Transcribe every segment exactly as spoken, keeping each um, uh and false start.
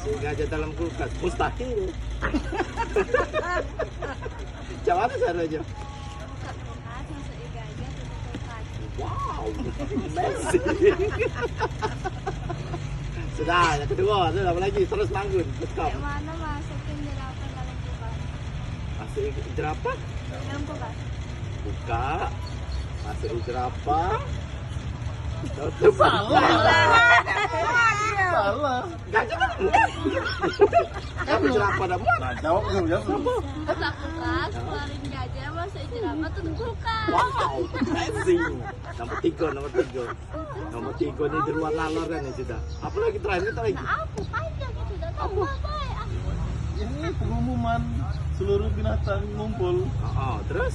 Gajah dalam kulkas, mustahil. Cak mano caronyo? Buka kulkas, masuki gajah, tutup kulkas. Wow, amazing. Sudah, yang kedua, tu apa lagi? Terus bangun, tetap. Cak mano masukin jerapah dalam kulkas? Masuk jerapah? Dalam kulkas. Buka. Masuk jerapah. Tutup. Salah. Salah. Gajah kan? Kan jerapah dah muat. Nah, jawab dulu ya. Buka kulkas, keluarin gajah, masuk jerapah, tutup kulkas. Wow, amazing. Nomor tiga, nomor tiga. Nomor tiga ni di luar nalar kan itu dah. Apa lagi terakhir, kita lagi? Nah, apa panjang itu dah? Tahu apa? Ini pengumuman seluruh binatang ngumpul. Ah, terus?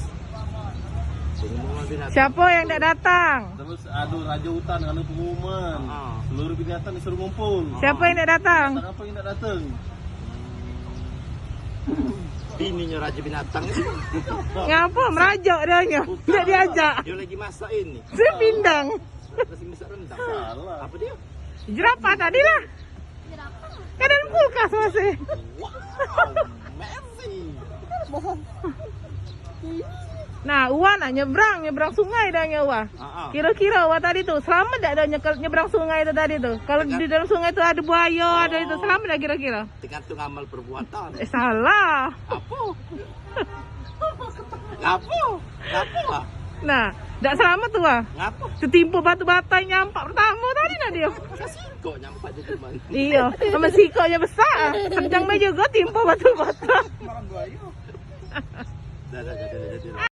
Pengumuman binatang. Siapa yang tak datang? Terus ada raja hutan ada pengumuman. Ah. Seluruh binatang disuruh ngumpul. Siapa yang tak datang? Binatang apa yang tak datang? Bininyo raja binatang. Ngapa merajak dia nya? Bukan. Tidak diajak. Dia lagi masak ini. Dia pindang. Masih masak rendang. Salah. Apa dia? Jerapah tadi lah. Jerapah. Kan dalam kulkas masih. Wow, amazing. Nah, Uwa nak nyebrang, nyebrang sungai dah nyo, Uwa. Ah, ah. Kira-kira Uwa tadi tu selamat dak dah nyekel-, nyebrang sungai tu tadi tu? Kalau di dalam sungai tu ada buaya, ada itu, selamat dak kira-kira? Tergantung amal perbuatan. Eh, salah. Apa? Ngapa? Ngapa, Wak? Nah, dak selamat tu, Wak. Ngapa? Tetimpa batu bata nyampak pertama tadi nah dia. Sikok nyampak di teman. Iya, sama sikoknya besar. Sedang dah juga timpa batu bata. Dah, dah, dah, dah, dah, dah.